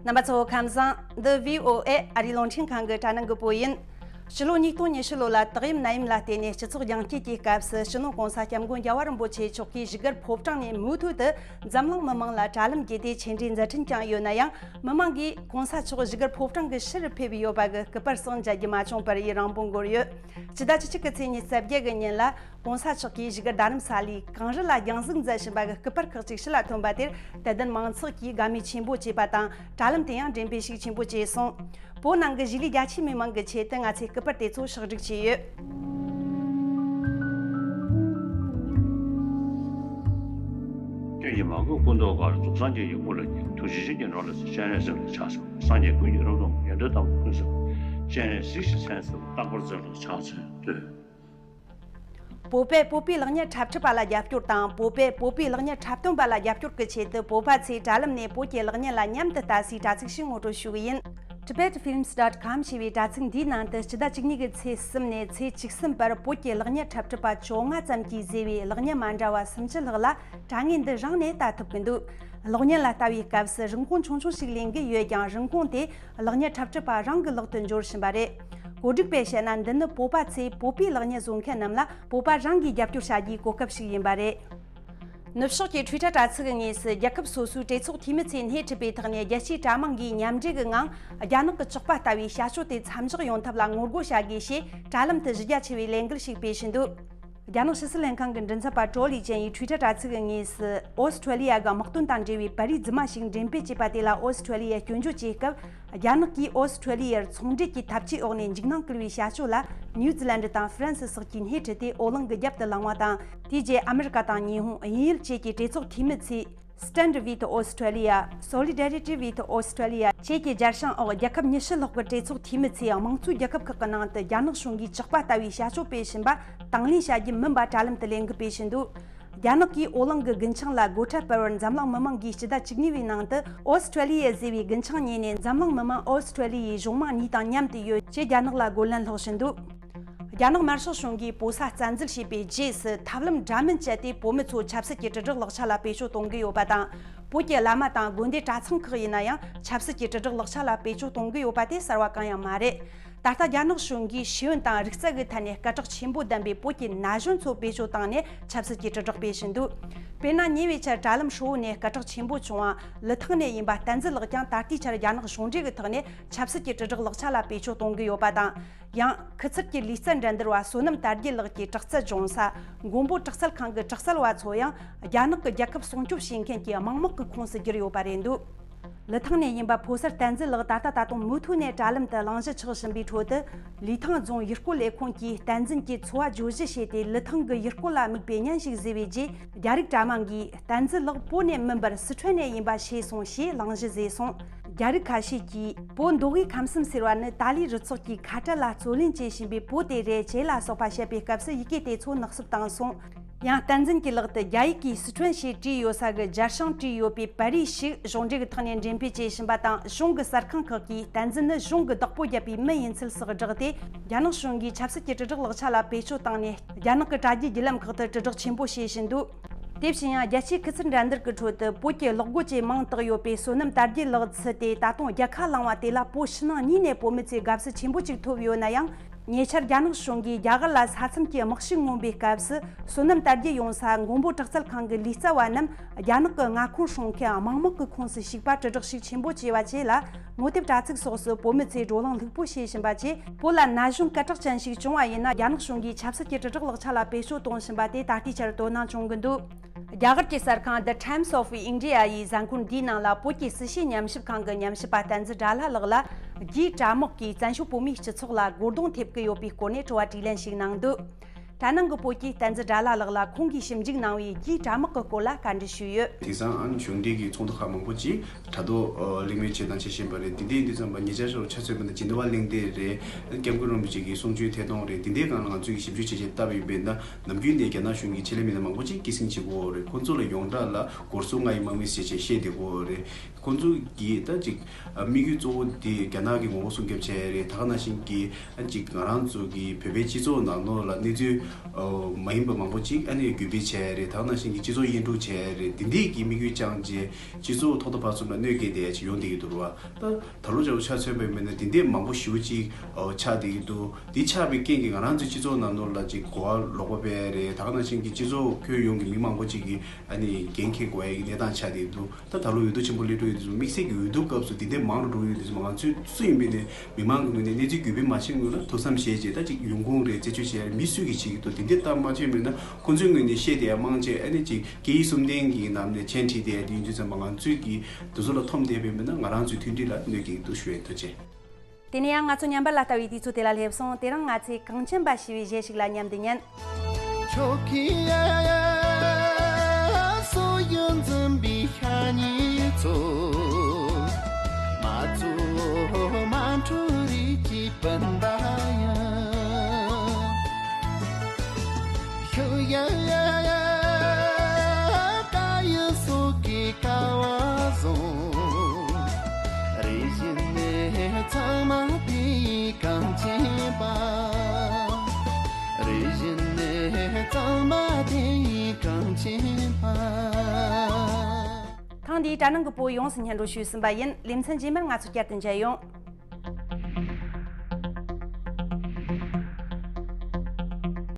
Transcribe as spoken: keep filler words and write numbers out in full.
རྣམ་པ་ཚོ་ཁམས་བཟང་། འདི་བྷི་ཨོ་ཨེ་ཨ་རིའི་རླུང་འཕྲིན་ཁང་གི་དྲ་སྣང་གི་བོད་ཡིན། ཕྱི་ལོ་ཉིས་སྟོང་ཉི་ཤུ་ལོ་ལ་དག་ཡུམ་ནད་ཡམས་ལ་བརྟེན་ནས་སྤྱི་ཚོགས་རྒྱང་བཀྱེད་ཀྱི་སྐབས་སུ་སྤྱི་ནོར་༸གོང་ས་༸སྐྱབས་མགོན་རྒྱལ་བ་རིན་པོ་ཆེ་མཆོག་གིས་བཞུགས་སྒར་ཕོ་བྲང་ནས་མུ་མཐུད་དུ་འཛམ་གླིང་མི་མང་ལ་དྲ་ལམ་བརྒྱུད་དེ་ཆེད་འགྲེལ་མཛད་འཕྲིན་བསྐྱངས་ཡོད་ན་ཡང་། མི་མང་གིས་༸གོང་ས་མཆོག་བཞུགས་སྒར་ཕོ་བྲང་གི་ཕྱི་རུ་ཕེབས་ཡོད་པ་གི་སྐུ་པར་སོགས་མཇལ་རྒྱུ་མ་བྱུང་བར་ཡུན་རིང་པོ་འགོར་ཡོད། སྤྱི་ཟླ་བཅུ་གཅིག་གི་ཚེས་ཉི་ཤུ་རྩ་བརྒྱད་གི་ཉིན་ལ་༸གོང་ས་མཆོག་གིས་བཞུགས་སྒར་རྡ་རམ་ས་ལའི་གངས་རི་ལ་རྒྱང་གཟིགས་མཛད་བཞིན་པ་གི་སྐུ་པར་ཁག་ཅིག་ཕྱི་ལ་ཐོན་པ་དེར་དད་ལྡན་མང་ཚོགས་ཀྱིས་དགའ་མོས་ཆེན་པོ་བྱས་པ་དང་། དྲ་ལམ་དུ་ཡང་འགྲེམས་སྤེལ་ཤུགས་ཆེན་པོ་བྱས་སོང་། བོད་ནང་གི་གཞིས་ལུས་རྒྱ་ཆེའི་མི་མང་གི་ཆེད་དུ་ང་ཚོས་སྐུ་པར་དེ་ཚོ་ཕྱག་བསྒྲིགས་བྱས་ཡོད། སྐྱོན་གྱིས་མ་གོས་སྐུ་མདོག་དཀར། རྫོགས་སངས་རྒྱས་ཀྱི་དངོས་ལ་ཉེ། ཐུགས་རྗེ་ཆེན་གྱི་འགྲོ་ལ་གཟིགས། སྤྱན་རས་གཟིགས་ལ་ཕྱག་འཚལ། སངས་རྒྱས་ཀུན་གྱི་རབ་ཏུ་བསྔགས། ཡོན་ཏན་དམ་པ་ཀུན་བསམ། སྤྱན་རས་གཟིགས་ཤིང་མཚན་བརྩེ་བ། རྟག་པར་མཛད་པ་ལ་ཕྱག་འཚལ་བསྟོད། བོད་པས་བོད་པའི་གློག་བརྙན་འཁྲབ་ཁྲིད་པ་ལ་རྒྱབ་སྐྱོར་དང་། བོད་པས་བོད་པའི་གློག་བརྙན་འཁྲབ་སྟོན་པ་ལ་རྒྱབ་སྐྱོར་གྱི་ཆེད་དུ། བོད་པ་ཚོས་དྲ་ལམ་ནས་བོད་ཀྱི་གློག་བརྙན་ལ་མཉམ་དུ་ལྟ་སའི་དྲ་ཚིགས་ཤིག་ངོ་སྤྲོད་ཞུ་གི་ཡིན། Tibet Films dot com ཞེས་པའི་དྲ་ཚིགས་འདིའི་ནང་དུ་སྤྱི་ཟླ་བཅུ་གཉིས་ཀྱི་ཚེས་གསུམ་ནས་ཚེས་བཅུ་གསུམ་བར་བོད་ཀྱི་གློག་བརྙན་འཁྲབ་ཁྲིད་པ་བཅོ་ལྔ་ཙམ་གྱིས་བཟོས་པའི་གློག་བརྙན་མ་འདྲ་བ་སུམ་ཅུ་ལྷག་ལ་དྲ་ངོས་འདི་རང་ནས་ལྟ་ཐུབ་ཀྱི་འདུག་གློག་བརྙན་ལ་ལྟ་བའི་སྐབས་སུ་རིན་གོང་ཆུང་ཆུང་ཞིག་ལེན་གྱི་ཡོད་ཀྱང་། རིན་གོང་དེ་གློག་བརྙན་འཁྲབ་ཁྲིད་པ་རང་གི་ལག་ཏུ་འབྱོར་བཞིན་པ་རེད། བཀོད་སྒྲིག་པས་བཤད་ན། འདི་ནི་བོད་པ་ཚོས་བོད་པའི་གློག་བརྙན་བཟོ་མཁན་རྣམས་ལ་བོད་པ་རང་གིས་རྒྱབ་སྐྱོར་བྱ་རྒྱུའི་གོ་སྐབས་ཤིག་ཡིན་པ་རེད། ནུབ་ཕྱོགས་ཀྱི་Twitter་དྲ་ཚིགས་དངོས་སུ་རྒྱལ་ཁབ་སོ་སོའི་གྲོས་ཚོགས་འཐུས་མི་ཚོས་སྣེ་ཁྲིད་པའི་ཐོག་ནས། རྒྱལ་སྤྱིའི་དྲ་དམངས་ཀྱིས་མཉམ་འབྲེལ་གྱི་ངང་རྒྱ་ནག་གི་ཇག་པ་ལྟ་བུའི་བྱ་སྤྱོད་དེ་མཚམས་འཇོག་ཡོང་ཐབས་ལ་ངོ་རྒོལ་བྱ་དགོས་ཞེས་དྲ་ལམ་དུ་གཞི་རྒྱ་ཆེ་བའི་ལས་འགུལ་ཞིག་སྤེལ་བཞིན་འདུག་རྒྱ་ནག་ཕྱི་སྲིད་ལྷན་ཁང་གི་མགྲིན་ཚབ་པ་ཀྲོ་ལི་ཅན་ཡིས་Twitter་དྲ་ཚིགས་དངོས་སུ། ཨོ་སི་ཁྲུ་ལི་ཡ་གི་དམག་དོན་དང་འབྲེལ་བའི་པར་རིས་རྫུན་མ་ཞིག་འགྲེམས་སྤེལ་བྱས་པ་དེ་ལ་ཨོ་སི་ཁྲུ་ལི་ཡས་སྐྱོན་བརྗོད་བྱས་སྐབས། རྒྱ་ནག་གིས་ཨོ་སི་ཁྲུ་ལི་ཡར་ཚོང་འབྲེལ་གྱི་འཐབ་ཇུས་འོག་ནས་འཇིགས་སྣང་སྐུལ་བའི་བྱ་སྤྱོད་ལ་ནིའུ་ཛི་ལན་དང་ཧྥ་རན་སི་སོགས་ཀྱིས་སྣེ་ཁྲིད་དེ་ཨོ་གླིང་གི་རྒྱབ་ཏུ་ལངས་པ་དང་། དེའི་རྗེས་ཨ་མི་རི་ཀ་དང་ཉི་ཧོང་། དབྱིན་ཡུལ་བཅས་ཀྱི་གྲོས་ཚོགས་འཐུས་མི་ཚོས། Stand with Australia, Solidarity with Australia བཅས་ཀྱི་སྦྱར་བྱང་འོག་རྒྱལ་ཁབ་ཉི་ཤུ་ལྷག་གི་གྲོས་ཚོགས་འཐུས་མི་ཚོས་དམངས་གཙོའི་རྒྱལ་ཁབ་ཁག་གི་ནང་དུ་རྒྱ་ནག་གཞུང་གིས་ཇག་པ་ལྟ་བུའི་བྱ་སྤྱོད་སྤེལ་བཞིན་པ་དང་ལེན་བྱ་རྒྱུ་མིན་པ་དྲ་ལམ་དུ་ལས་འགུལ་སྤེལ་བཞིན་འདུག་རྒྱ་ནག་གིས་ཨོ་གླིང་གི་རྒུན་ཆང་ལ་སྒོ་ཁྲལ་སྤར་བར་འཛམ་གླིང་མི་མང་གིས་སྤྱི་ཟླ་བཅུ་གཉིས་པའི་ནང་དུ་ཨོ་སི་ཁྲུ་ལི་ཡས་བཟོས་པའི་རྒུན་ཆང་ཉོས་ནས། འཛམ་གླིང་མི་མང་ཨོ་སི་ཁྲུ་ལི་ཡའི་གཞུང་མང་གཉིས་དང་མཉམ་དུ་ཡོད་ཅེས་རྒྱ་ནག་ལ་རྒོལ་ལན་སློག་བཞིན་འདུག་རྒྱ་ནག་དམར་ཤོག་གཞུང་གིས་བོད་ས་བཙན་འཛུལ་བྱས་པའི་རྗེས་སུ། ཐབས་ལམ་འདྲ་མིན་སྤྱད་དེ་བོད་མི་ཚོ་ཆབ་སྲིད་ཀྱི་དྲིལ་བསྒྲགས་ལག་ཆ་ལ་བེད་སྤྱོད་གཏོང་གི་ཡོད་པ་དང་། བོད་ཀྱི་བླ་མ་དང་དགོན་སྡེ་གྲྭ་ཚང་ཁག་ཡིན་ན་ཡང་ཆབ་སྲིད་ཀྱི་དྲིལ་བསྒྲགས་ལག་ཆ་ལ་བེད་སྤྱོད་གཏོང་གི་ཡོད་པ་དེ་གསར་བ་གང་ཡང་མ་རེད། ད་ལྟ་རྒྱ་ནག་གཞུང་གིས་ཤེས་ཡོན་དང་རིག་རྩལ་གྱི་ཐད་ནས་སྐད་གྲགས་ཆེན་པོ་ལྡན་པའི་བོད་ཀྱི་ན་གཞོན་ཚོ་བེད་སྤྱོད་བཏང་ནས་ཆབ་སྲིད་ཀྱི་དྲིལ་བསྒྲགས་སྤེལ་བཞིན་འདུག་དཔེར་ན། ཉེ་བའི་ཆར་དྲ་ལམ་ཧྲིལ་བོ་ནས་སྐད་གྲགས་ཆེན་པོ་བྱུང་བ་ལི་ཐང་ནས་ཡིན་པ་བསྟན་འཛིན་ལགས་ཀྱང་ད་ལྟའི་ཆར་རྒྱ་ནག་གཞུང་འབྲེལ་གྱི་ཐོག་ནས་ཆབ་སྲིད་ཀྱི་དྲིལ་བསྒྲགས་ལག་ཆ་ལ་བེད་སྤྱོད་གཏོང་གི་ཡོད་པ་དང་། ཡང་། ཁུ་ཚུར་གྱི་ལུས་རྩལ་འགྲན་བསྡུར་བ་བསོད་ནམས་དར་རྒྱས་ལགས་ཀྱི་དྲག་རྩལ་སྦྱོང་ས། མགོན་པོ་དྲག་རྩལ་ཁང་གི་དྲག་རྩལ་བ་ཚོ་ཡང་རྒྱ་ནག་གི་རྒྱལ་ཁབ་སྲུང་སྐྱོབ་བྱེད་མཁན་གྱི་དམངས་དམག་གི་ཁོངས་སུ་གྱུར་ཡོད་པ་རེད་འདུག་ལི་ཐང་ནས་ཡིན་པ་ཕོ་གསར་བསྟན་འཛིན་ལགས་ད་ལྟ་ད་དུང་མུ་མཐུད་ནས་དྲ་ལམ་དུ་གླེང་གཞི་ཆགས་བཞིན་པའི་ཁྲོད་དུ། ལི་ཐང་རྫོང་ཡུལ་སྐོར་ལས་ཁུངས་ཀྱིས་བསྟན་འཛིན་གྱི་འཚོ་བ་བརྗོད་གཞི་བྱས་ཏེ། ལི་ཐང་གི་ཡུལ་སྐོར་ལ་དམིགས་པའི་བརྙན་ཞིག་བཟོས་པའི་རྗེས། རྒྱ་རིགས་དྲ་དམངས་ཀྱིས། བསྟན་འཛིན་ལགས་བོད་ནས་མིན་པར་སི་ཁྲོན་ནས་ཡིན་པ་ཤེས་སོང་ཞེས་གླེང་གཞི་བཟོས་སོང་། རྒྱ་རིགས་ཁ་ཤས་ཀྱིས། བོད་མདོ་དབུས་ཁམས་གསུམ་ཟེར་བ་ནི་ཏཱ་ལའི་རུ་ཚོགས་ཀྱིས་ཁ་བྲལ་ལ་རྩོད་ལེན་བྱེད་བཞིན་པའི་བོད་དེ་རེད་ཅེས་ལ་སོགས་པ་བཤད་པའི་སྐབས་སུ་ཡི་གེ་དེ་ཚོ་ནག་བསུབ་བཏང་སོང་། ཡང་བསྟན་འཛིན་གྱི་ལག་ཏུ་རྒྱ་ཡིག་གིས་སི་ཁྲོན་ཞེས་བྲིས་ཡོད་ས་གི་སྦྱར་བྱང་བྲིས་ཡོད་པའི་པར་རིས་ཤིག་གཞུང་འབྲེལ་གྱི་ཐོག་ནས་འགྲེམས་སྤེལ་བྱེད་བཞིན་པ་དང་། གཞུང་གི་གསར་ཁང་ཁག་གིས་བསྟན་འཛིན་ནི་གཞུང་གི་བདག་པོ་བརྒྱབ་པའི་མི་ཡིན་ཚུལ་སོགས་བསྒྲགས་ཏེ། རྒྱ་ནག་གཞུང་གིས་ཆབ་སྲིད་ཀྱི་དྲིལ་བསྒྲགས་ལག་ཆ་ལ་བེད་སྤྱོད་བཏང་ནས། རྒྱ་ནག་གི་དྲ་རྒྱའི་བརྒྱུད་ལམ་ཁག་ཏུ་དྲིལ་བསྒྲགས་ཆེན་པོ་བྱེད་བཞིན་འདུག་དེ་བཞིན་ཡང་། རྒྱལ་སྤྱིའི་ཁུ་ཚུར་འགྲན་བསྡུར་གྱི་ཁྲོད་དུ་བོད་ཀྱི་གློག་རྒོལ་གྱི་མིང་བཏགས་ཡོད་པའི་བསོད་ནམས་དར་རྒྱས་ལགས་ཚུད་དེ། ད་དུང་རྒྱལ་ཁ་བླངས་པ་དེ་ལ་བོད་ཕྱི་ནང་གཉིས་ནས་བོད་མི་ཚོས་དགའ་བསུ་ཆེན་པོ་ཅིག་ཐོབ་ཡོད་ན་ཡང་། ཉེ་ཆར་རྒྱ་ནག་གཞུང་གིས་རྒྱ་གར་ལ་ས་མཚམས་ཀྱི་དམག་ཤུགས་མངོན་པའི་སྐབས་སུ། བསོད་ནམས་དར་རྒྱས་ཡོང་ས་མགོན་པོ་དྲག་རྩལ་ཁང་གི་ལུས་རྩལ་བ་རྣམས་རྒྱ་ནག་གི་མངའ་ཁོངས་སྲུང་མཁན་དམག་དམག་གི་ཁོངས་སུ་ཞུགས་པ་དྲིལ་བསྒྲགས་ཤུགས་ཆེན་པོ་བྱས་པ་བཅས་ལ། ངོ་དེབ་དྲ་ཚིགས་སོགས་སུ་བོད་མི་ཚོས་བགྲོ་གླེང་ལྷུག་པོ་བྱེད་བཞིན་པ་བཅས། བོད་ལ་ན་གཞོན་སྐད་གྲགས་ཅན་ཞིག་བྱུང་བ་ཡིན་ན། རྒྱ་ནག་གཞུང་གིས་ཆབ་སྲིད་ཀྱི་དྲིལ་བསྒྲགས་ལག་ཆ་ལ་བེད་སྤྱོད་གཏོང་བཞིན་པ་དེ་ད་ལྟའི་ཆར་དོ་སྣང་བྱུང་གི་འདུག་རྒྱ་གར་གྱི་གསར་ཁང་The Times of India ཡི་གཟའ་འཁོར་འདིའི་ནང་ལ། བོད་ཀྱི་སྲིད་བྱུས་ཉམས་ཞིབ་ཁང་གི་ཉམས་ཞིབ་པ་བསྟན་འཛིན་དགྲ་ལྷ་ལགས་ལ། རྒྱའི་དྲ་དམག་གིས་བཙན་བྱོལ་བོད་མིའི་སྤྱི་ཚོགས་ལ་རྒོལ་རྡུང་ཐེབས་ཀྱི་ཡོད་པའི་སྐོར་ནས་དྲི་བ་དྲིས་ལན་ཞིག་གནང་འདུག་དྲ་སྣང་གི་བོད་ཀྱིས་བསྟན་འཛིན་དགྲ་ལྷ་ལགས་ལ་ཁོང་གིས་ཞིབ་འཇུག་གནང་བའི་རྒྱའི་དྲ་དམག་གི་སྐོར་ལ་བཀའ་འདྲི་ཞུས་ཡོད། དེང་སང་གཞུང་འབྲེལ་གྱི་ཚོགས་འདུ་ཁག་མང་པོ་ཅིག་དྲ་ཐོག་གླེང་མོལ་བྱེད་དང་བྱེད་བཞིན་པ་རེད། འདི་འདྲ་ཡིན་དུས་ཙམ་པ་ཉེ་ཆར་ཞོར་ཆུ་ཚོད་མི་འདི་ཇི་ནི་ཝ་གླེང་སྟེགས་རེད། སྐྱབས་མགོན་རིན་པོ་ཆེ་གི་གསུང་ཆོས་ཐད་གཏོང་རེད། འདི་འདྲའི་སྒང་ལ་ང་ཚོས་ཀྱི་ཞིབ་འཇུག་བྱས་བྱས་བལྟས་པ་ཡིན་པས་ན། ནམ་རྒྱུན་ནས་རྒྱ་ནག་གཞུང་གི་ཆེད་ལས་མི་སྣ་མང་པོ་ཅིག་སྐྱེད་སྲིང་བྱེད་ཀྱི་ཡོད་རེད། ཁོང་ཚོ་ལ་ཡོངས་གྲགས་ལ་སྒོར་སུ་ལྔ་ཡི་དམག་མི་ཟེར་བྱས་བཤད་བསྡད་ཀྱི་ཡོད་རེད། ཁོང་ཚོ་གིས་ད་ཅིག་དམིགས་ཡུལ་གཙོ་བོ་དེ་རྒྱ་ནག་གི་ངོ་བོ་སྲུང་སྐྱོབ་བྱས་རེད། ད་ག་ནང་བཞིན་གྱི་ཨ་ཅིག་ང་རང་ཚོ་གི་བོད་པའི་སྤྱི་ཚོགས་ནང་ལོགས་ལ་གནས་ཚུལ་མ་ཡིན་པ་མང་པོ་ཅིག་ཨ་ནི་བརྒྱུད་སྤེལ་བྱས་རེད། ད་ག་ནང་བཞིན་གྱི་སྤྱི་ཚོགས་དབྱེ་འབྱེད་བྱས་རེད། དེ་འདྲས་ཀྱི་དམིགས་ཡུལ་བཅངས་བྱས་སྤྱི་ཚོགས་ཐོག་མཐའ་བར་གསུམ་ལ་གནོད་སྐྱེལ་བསྡད་ཡ་ཅིག་ཡོང་བསྡད་ཀྱི་འདུག་ར། ད་ད་ལོ་འདྲ་བོ་ཆ་མཚོན་པ་ཡིན་ན་དེ་འདྲས་མང་པོ་ཞེ་པོ་ཅིག་ཆགས་བསྡད་ཀྱི་འདུག་དེ་ཆགས་པའི་རྐྱེན་གྱིས་ང་རང་ཚོའི་སྤྱི་ཚོགས་ནང་ལོགས་ལ་ཅིག་གོ་བ་ལོག་པ་སྤེལ་རེད། ད་ག་ནང་བཞིན་གྱི་སྤྱི་ཚོགས་ཁྱོན་ཡོངས་ཀྱི་མི་མང་པོ་ཅིག་གིས་ཨ་ནི་འགན་འཁྱེར་དགོས་ཡ་གི་གནས་སྟངས་ཆགས་བསྡད་འདུག་ད་ད་ལོ་འོས་བསྡུ་ཆེན་པོ་སླེབས་འགྲོ་ཡོད་དུས་དམིགས་བསལ་གྱི་འོས་བསྡུ་སྐབས་སུ་དེ་འདྲས་མང་རུ་འགྲོ་གི་ཡོད་དུས་ང་ཚོས་སུ་ཡིན་པའི་ནས་མི་མང་གི་ངོས་ནས་གནས་ཚུལ་བརྒྱུད་སྤེལ་མ་བྱེད་སྔོན་ལ་ཐུགས་བསམ་བཞེས་རྗེས་ད་ཅིག་ཡོང་ཁུངས་རེད། རྩད་གཅོད་བྱེད་ཡ་མི་སུ་གིས་བྱེད་ཀྱི་འདུག་དེ་འདྲས་ལྟ་མ་བྱས་མེད་ན་ཁོང་ཚོའི་ངོས་ནས་བཤད་བསྡད་ཡ་མང་ཆེ་ཨ་ནི་ཅིག་སྐད་ཡིག་གསུམ་ལྡན་གྱི་ནང་ནས་མཆན་བྲིས་བསྡད་ཡ་དེ་ཡིན་དུས་ཙམ་པ་ང་ཚོས་ཀྱིས་དེ་ཚོ་ལ་འཐོམ་བསྡད་པ་ཡིན་ན་ང་རང་ཚོའི་མཐུན་སྒྲིལ་ལ་གནོད་སྐྱེལ་གྱི་འདུག་ཞུ་ཡ་ཡིན། ཐུགས་རྗེ་ཆེ། དེ་ནས་ཡང་ང་ཚོ་ཉམས་པ་ལ་ལྟ་བའི་དུས་ཚོད་དེ་ལ་སླེབས་སོང་། དེ་རིང་ང་ཚོས་གངས་ཅན་པ་ཞེས་པའི་གཞས་ཤིག་ལ་མཉམ་དུ་ཉན། ཆོ་གི་ཡ་ཡ་སོ་ཡོན་འཛིན་པའི་ཤ་ཉེ་ཚོ། མ་ཚོ་མ་འཕྲོ་རིགས་ཀྱི་སྤུན་ཟླ་ཡ། ཤུ་ཡ་ཡ་ཡ་ཀ་ཡ་སོ་གི་ཀ་བ་བཟུང་། རེ་བཞིན་ནས་ཚང་མ་དེ་གངས་ཅན་པ། རེ་བཞིན་ནས་ཚང་མ་དེ་གངས་ཅན་པ། ཐེངས་འདིའི་དྲ་ནང་གི་བོད་ཡོངས་སུ་སྙན་སྒྲོན་ཞུས་ཟིན་པ་ཡིན། ལེ་ཚན་རྗེས་མར་ང་ཚོ་བསྐྱར་དུ་མཇལ་ཡོང་།